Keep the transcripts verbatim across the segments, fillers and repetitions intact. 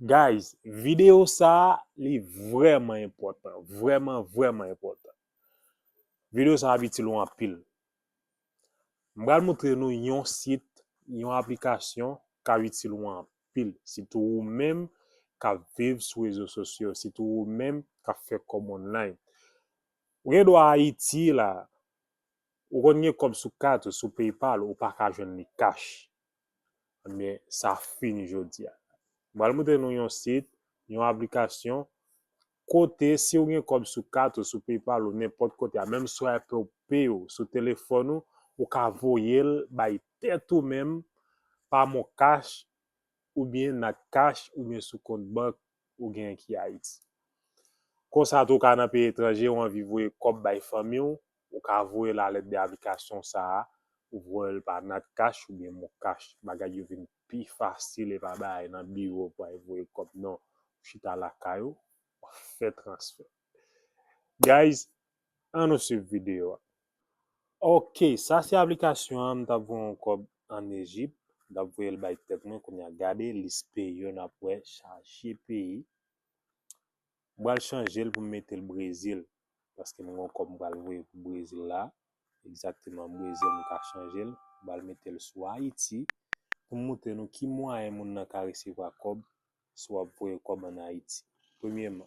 Guys, videyo sa a, li vrèman enpòtan, vrèman, vrèman enpòtan. Videyo sa a ap itil ou anpil. M pral montre nou yon sit, yon aplikasyon k ap itil ou anpil. Sitou ou menm k ap viv sou rezo sosyo, sitou ou menm k ap fè kòb online. Ou gen dwa Ayiti la, ou konn gen kòb sou kat ou, sou PayPal, ou pa ka jwenn li cash. Ebyen, sa fini jodi a. M pral montre nou yon sit, yon aplikasyon, kote si w gen kòb sou kat ou, sou PayPal ou, nenpòt kote a, menm sou Apple Pay ou, sou telefòn ou, ou ka voye l bay tèt ou menm pa MonCash oubyen Natcash oubyen sou kont bank ou gen ki Ayiti. Konsa tou, ou ka nan peyi etranje, ou anvi voye kòb bay fanmi w, ou ka voye l alèd de aplikasyon sa a, ou voye l pa Natcash oubyen MonCash. Bagay yo vin pi fasil, e pa bagay nan biwo pou al voye kòb, non. Ou chita lakay ou, w ap fè transfè. Guys, ann nou swiv videyo a. Ok, sa se aplikasyon an, m t ap voye yon kòb ann Ejip, m t ap voye l bay tèt mwen, kounye a gade lis peyi yo n ap wè, chaje peyi. M pral chanje l pou m mete l Brezil, paske m gen yon kòb m pral voye pou Brezil la. Egzakteman, Brezil, m ka chanje l, m pral mete l sou Ayiti, pou m montre nou ki mwayen moun nan ka resevwa kòb si w ap voye kòb ann Ayiti. Premyeman,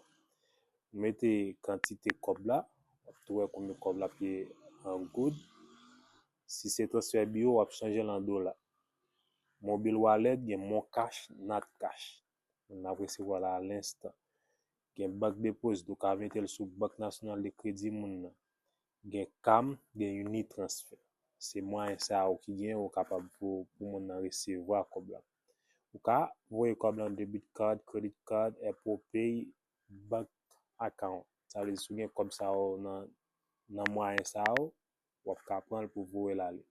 ou mete kantite kòb la, w ap tou wè konbyen kòb l ap ye an goud. Si se transfè biwo, w ap chanje l an dola. Mobil wallet, gen MonCash, Natcash. Moun nan ap resevwa l alenstan. Gen bank depozit, ou ka mete l sou Bank Nasyonal de Kredi moun nan. Gen CAM, gen Unitransfer. Se mwayen sa yo ki gen, ou kapab pou, pou moun nan resevwa kòb la. Ou ka voye kòb lan debit card, credit card, Apple Pay, bank account. Sa vle di si w gen kòb sa yo nan, nan mwayen sa yo, w ap ka pran l pou voye l ale.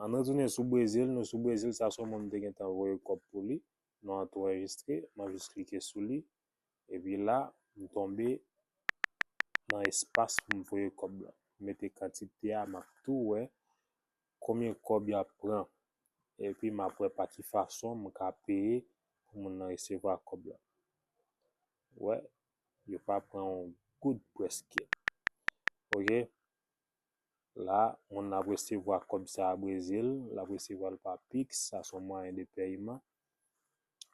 Ann retounen sou Brezil, nou sou Brezil, sa se yon moun m te gentan voye kòb pou li. Non an tou anrejistre, m ap jis klike sou li. Epi la, m tonbe nan espas pou m voye kòb la. M mete kantite a, m ap tou wè konbyen kòb y ap pran. Epi m ap wè pa ki fason m ka peye pou moun nan resevwa kòb la. Wè, yo pa pran yon goud prèske. Ok? La, moun nan ap resevwa kòb sa a Brezil, l ap resevwa l pa Pix, sa se yon mwayen de pèyman.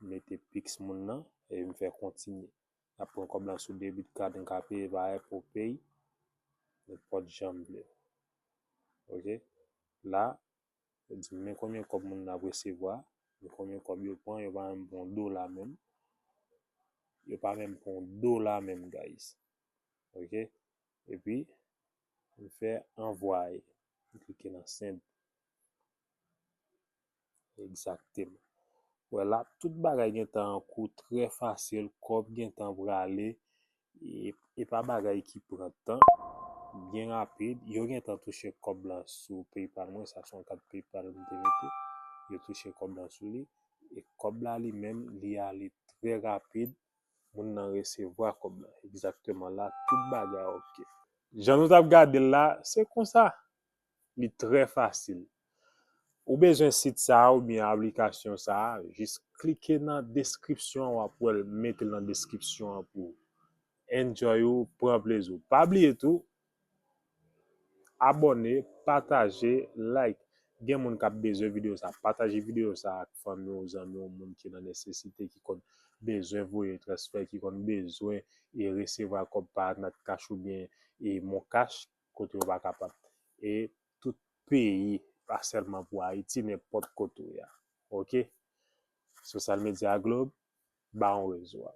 M mete Pix moun nan, epi m fè kontinye. N ap pran kòb la sou debit card, m ka peye pa Apple Pay, nenpòt jan m vle. Ok? La, yo di m men konbyen kòb moun nan ap resevwa, men konbyen kòb yo pran, yo pa menm pran yon dola menm. Yo pa menm pran yon dola menm, guys. Ok? Epi, m fè anvwaye. M klike nan send. Egzakteman. Wè la, tout bagay gentan an kou, trè fasil, kòb gentan prale, e, e pa bagay ki pran tan, byen rapid. Yo gentan touche kòb la sou PayPal mwen, sa se yon kat PayPal m te mete. Yo touche kòb la sou li, e kòb la li menm, li ale trè rapid. Moun nan resevwa kòb la. Egzakteman la, tout bagay ok. Jan nou t ap gade l la, se konsa. Li trè fasil. Ou bezwen sit sa a oubyen aplikasyon sa a, jis klike nan deskripsyon an, w ap wè l, mete l nan deskripsyon an pou ou. Enjoy ou, pran plezi w. Pa bliye tou, abòne, pataje, like. Gen moun k ap bezwen videyo sa, pataje videyo sa ak fanmi w, zanmi w, moun ki nan nesesite, ki konn bezwen voye transfè, ki konn bezwen e resevwa kòb pa Natcash oubyen e MonCash, kote yo pa kapab. E tout peyi, pa sèlman pou Ayiti, nenpòt kote w ye a. Ok? Social Media Globe, ba yon rezo a.